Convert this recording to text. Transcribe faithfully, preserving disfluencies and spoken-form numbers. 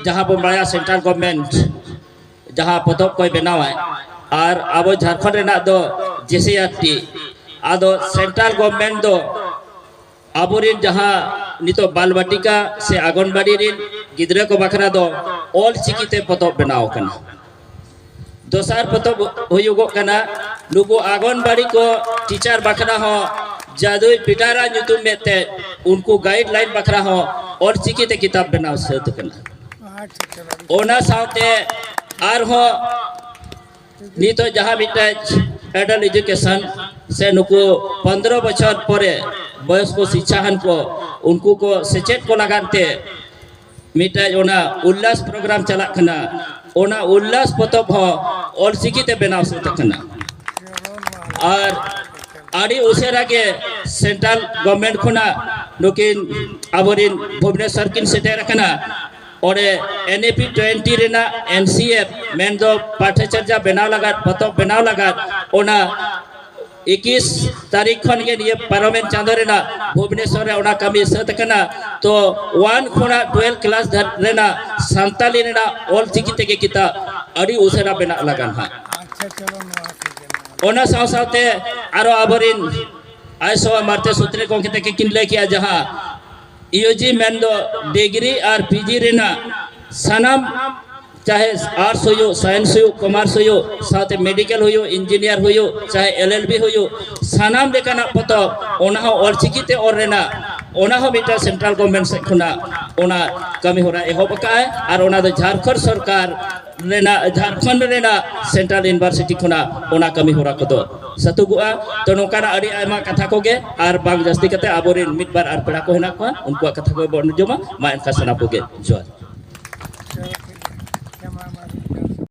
ᱡᱟᱦᱟᱸ ᱵᱚᱱ ᱵᱟᱲᱟᱭᱟ ᱥᱮᱱᱴᱨᱟᱞ ᱜᱚᱵᱷᱚᱨᱱᱢᱮᱱᱴ ᱡᱟᱦᱟᱸ ᱯᱚᱛᱚᱵ ᱠᱚᱭ ᱵᱮᱱᱟᱣᱟᱭ, ᱟᱨ ᱟᱵᱚ ᱡᱷᱟᱲᱠᱷᱚᱸᱰ ᱨᱮᱱᱟᱜ ᱫᱚ ᱡᱮᱥᱮ ᱟᱨ ᱴᱤ᱾ ᱟᱫᱚ ᱥᱮᱱᱴᱨᱟᱞ ᱜᱚᱵᱷᱚᱨᱱᱢᱮᱱᱴ ᱫᱚ ᱟᱵᱚᱨᱮᱱ ᱡᱟᱦᱟᱸ ᱱᱤᱛᱚᱜ ᱵᱟᱞ ᱵᱟᱴᱤᱠᱟ ᱥᱮ ᱟᱜᱚᱱᱵᱟᱲᱤ ᱨᱮᱱ ᱜᱤᱫᱽᱨᱟᱹ ᱠᱚ ᱵᱟᱠᱷᱨᱟ ᱫᱚ ᱚᱞ ᱪᱤᱠᱤ ᱛᱮ ᱯᱚᱛᱚᱵ ᱵᱮᱱᱟᱣ ᱟᱠᱟᱱᱟ᱾ ᱫᱚᱥᱟᱨ ᱯᱚᱛᱚᱵ ᱦᱩᱭᱩᱜᱚᱜ ᱠᱟᱱᱟ, ᱱᱩᱠᱩ ᱟᱜᱚᱱᱵᱟᱲᱤ ᱠᱚ ᱴᱤᱪᱟᱨ ᱵᱟᱠᱷᱨᱟ ᱦᱚᱸ ᱡᱟᱫᱩᱭ ᱯᱤᱴᱟᱨᱟ ᱧᱩᱛᱩᱢ ᱢᱮᱫ ᱛᱮ ᱩᱱᱠᱩ ᱜᱟᱭᱤᱰ ᱞᱟᱭᱤᱱ ᱵᱟᱠᱷᱨᱟ ᱦᱚᱸ ᱚᱞ ᱪᱤᱠᱤ ᱛᱮ ᱠᱤᱛᱟᱵ ᱵᱮᱱᱟᱣ ᱥᱟᱹᱛ ᱟᱠᱟᱱᱟ᱾ ᱚᱱᱟ ᱥᱟᱶᱛᱮ ᱟᱨᱦᱚᱸ ᱱᱤᱛᱚᱜ ᱡᱟᱦᱟᱸ ᱢᱤᱫᱴᱮᱡ ᱮᱰᱟᱞᱴ ᱮᱡᱩᱠᱮᱥᱚᱱ ᱥᱮ ᱱᱩᱠᱩ ᱯᱚᱱᱫᱽᱨᱚ ᱵᱚᱪᱷᱚᱨ ᱯᱚᱨᱮ ᱵᱚᱭᱚᱥ ᱠᱚ ᱥᱤᱪᱪᱷᱟᱦᱟᱱ ᱠᱚ, ᱩᱱᱠᱩ ᱠᱚ ᱥᱮᱪᱮᱫ ᱠᱚ ᱞᱟᱜᱟᱱ ᱛᱮ ᱢᱤᱫᱴᱮᱡ ᱚᱱᱟ ᱩᱞᱞᱟᱥ ᱯᱨᱳᱜᱨᱟᱢ ᱪᱟᱞᱟᱜ ᱠᱟᱱᱟ᱾ ᱚᱱᱟ ᱩᱞᱞᱟᱥ ᱯᱚᱛᱚᱵ ᱦᱚᱸ ᱚᱞᱪᱤᱠᱤ ᱛᱮ ᱵᱮᱱᱟᱣ ᱥᱟᱹᱛ ᱟᱠᱟᱱᱟ᱾ ᱟᱨ ᱟᱹᱰᱤ ᱩᱥᱟᱹᱨᱟ ᱜᱮ ᱥᱮᱱᱴᱨᱟᱞ ᱜᱚᱵᱷᱚᱨᱱᱢᱮᱱᱴ ᱠᱷᱚᱱᱟᱜ ᱱᱩᱠᱤᱱ ᱟᱵᱚᱨᱤᱱ ᱵᱷᱩᱵᱽᱱᱮᱥᱚᱨ ᱠᱤᱱ ᱥᱮᱴᱮᱨ ᱟᱠᱟᱱᱟ᱾ ᱚᱸᱰᱮ ᱮᱱ ᱤ ᱯᱤ ᱴᱩᱭᱮᱱᱴᱤ ᱨᱮᱱᱟᱜ ᱮᱱ ᱥᱤ ᱮᱯᱷ ᱢᱮᱱᱫᱚ ᱯᱟᱴᱷᱮᱪᱟᱨᱡᱟ ᱵᱮᱱᱟᱣ ᱞᱟᱜᱟᱫ, ᱯᱚᱛᱚᱵ ᱵᱮᱱᱟᱣ ᱞᱟᱜᱟᱫ, ᱚᱱᱟ ᱤᱠᱤᱥ ᱛᱟᱹᱨᱤᱠᱷ ᱠᱷᱚᱱ ᱜᱮ ᱱᱤᱭᱟᱹ ᱯᱟᱨᱚᱢᱮᱱ ᱪᱟᱸᱫᱚ ᱨᱮᱱᱟᱜ ᱵᱷᱩᱵᱽᱱᱮᱥᱚᱨ ᱨᱮ ᱚᱱᱟ ᱠᱟᱹᱢᱤ ᱥᱟᱹᱛ ᱟᱠᱟᱱᱟ᱾ ᱛᱚ ᱚᱣᱟᱱ ᱠᱷᱚᱱᱟᱜ ᱴᱩᱭᱮᱞᱵᱷ ᱠᱞᱟᱥ ᱫᱷᱟᱹᱨ-, ᱨᱮᱱᱟᱜ ᱥᱟᱱᱛᱟᱞᱤ ᱨᱮᱱᱟᱜ ᱚᱞ ᱪᱤᱠᱤ ᱛᱮᱜᱮ ᱠᱤᱛᱟᱵ ᱟᱹᱰᱤ ᱩᱥᱟᱹᱨᱟ ᱵᱮᱱᱟᱜ ᱞᱟᱜᱟᱱ ᱦᱟᱸᱜ᱾ ᱚᱱᱟ ᱥᱟᱶ ᱥᱟᱶᱛᱮ ᱟᱨᱚ ᱟᱵᱚᱨᱤᱱ ᱟᱭᱥᱚ ᱢᱟᱨᱛᱮ ᱥᱩᱛᱨᱮ ᱜᱚᱢᱠᱮ ᱛᱟᱹᱠᱤᱱ ᱠᱤᱱ ᱞᱟᱹᱭ ᱠᱮᱜᱼᱟ, ᱡᱟᱦᱟᱸ ᱤᱭᱩ ᱡᱤ ᱢᱮᱱᱫᱚ ᱰᱤᱜᱽᱨᱤ ᱟᱨ ᱯᱤ ᱡᱤ ᱨᱮᱱᱟᱜ ᱥᱟᱱᱟᱢ, ᱪᱟᱦᱮ ᱟᱨᱴᱥ ᱦᱩᱭᱩᱜ, ᱥᱟᱭᱮᱱᱥ ᱦᱩᱭᱩᱜ, ᱠᱚᱢᱟᱨᱥ ᱦᱩᱭᱩᱜ, ᱥᱟᱶᱛᱮ ᱢᱮᱰᱤᱠᱮᱞ ᱦᱩᱭᱩᱜ, ᱤᱧᱡᱤᱱᱤᱭᱟᱨ ᱦᱩᱭᱩᱜ, ᱪᱟᱦᱮ ᱮᱞ ᱮᱞ ᱵᱤ ᱦᱩᱭᱩᱜ, ᱥᱟᱱᱟᱢ ᱞᱮᱠᱟᱱᱟᱜ ᱯᱚᱛᱚᱵ ᱚᱱᱟ ᱦᱚᱸ ᱚᱞᱪᱤᱠᱤ ᱛᱮ ᱚᱞ ᱨᱮᱱᱟᱜ, ᱚᱱᱟ ᱦᱚᱸ ᱢᱤᱫᱴᱟᱝ ᱥᱮᱱᱴᱨᱟᱞ ᱜᱚᱵᱷᱚᱨᱱᱢᱮᱱᱴ ᱥᱮᱫ ᱠᱷᱚᱱᱟᱜ ᱚᱱᱟ ᱠᱟᱹᱢᱤ ᱦᱚᱨᱟ ᱮᱦᱚᱵ ᱟᱠᱟᱫᱼᱟᱭ᱾ ᱟᱨ ᱚᱱᱟ ᱫᱚ ᱡᱷᱟᱲᱠᱷᱚᱸᱰ ᱥᱚᱨᱠᱟᱨ ᱨᱮᱱᱟᱜ, ᱡᱷᱟᱲᱠᱷᱚᱸᱰ ᱨᱮᱱᱟᱜ ᱥᱮᱱᱴᱨᱟᱞ ᱤᱭᱩᱱᱤᱵᱷᱟᱨᱥᱤᱴᱤ ᱠᱷᱚᱱᱟᱜ ᱚᱱᱟ ᱠᱟᱹᱢᱤ ᱦᱚᱨᱟ ᱠᱚᱫᱚ ᱥᱟᱹᱛᱩᱜᱚᱜᱼᱟ᱾ ᱛᱚ ᱱᱚᱝᱠᱟᱱᱟᱜ ᱟᱹᱰᱤ ᱟᱭᱢᱟ ᱠᱟᱛᱷᱟ ᱠᱚᱜᱮ, ᱟᱨ ᱵᱟᱝ ᱡᱟᱹᱥᱛᱤ ᱠᱟᱛᱮ ᱟᱵᱚᱨᱮᱱ ᱢᱤᱫ ᱵᱟᱨ ᱟᱨ ᱯᱮᱲᱟ ᱠᱚ ᱦᱮᱱᱟᱜ ᱠᱚᱣᱟ, ᱩᱱᱠᱩᱣᱟᱜ ᱠᱟᱛᱷᱟ ᱠᱚ ᱵᱚᱱ ᱟᱸᱡᱚᱢᱟ᱾ ᱢᱟ ᱮᱱᱠᱷᱟᱱ ᱥᱟᱱᱟᱢ ᱠᱚᱜᱮ ᱡᱚᱦᱟᱨ᱾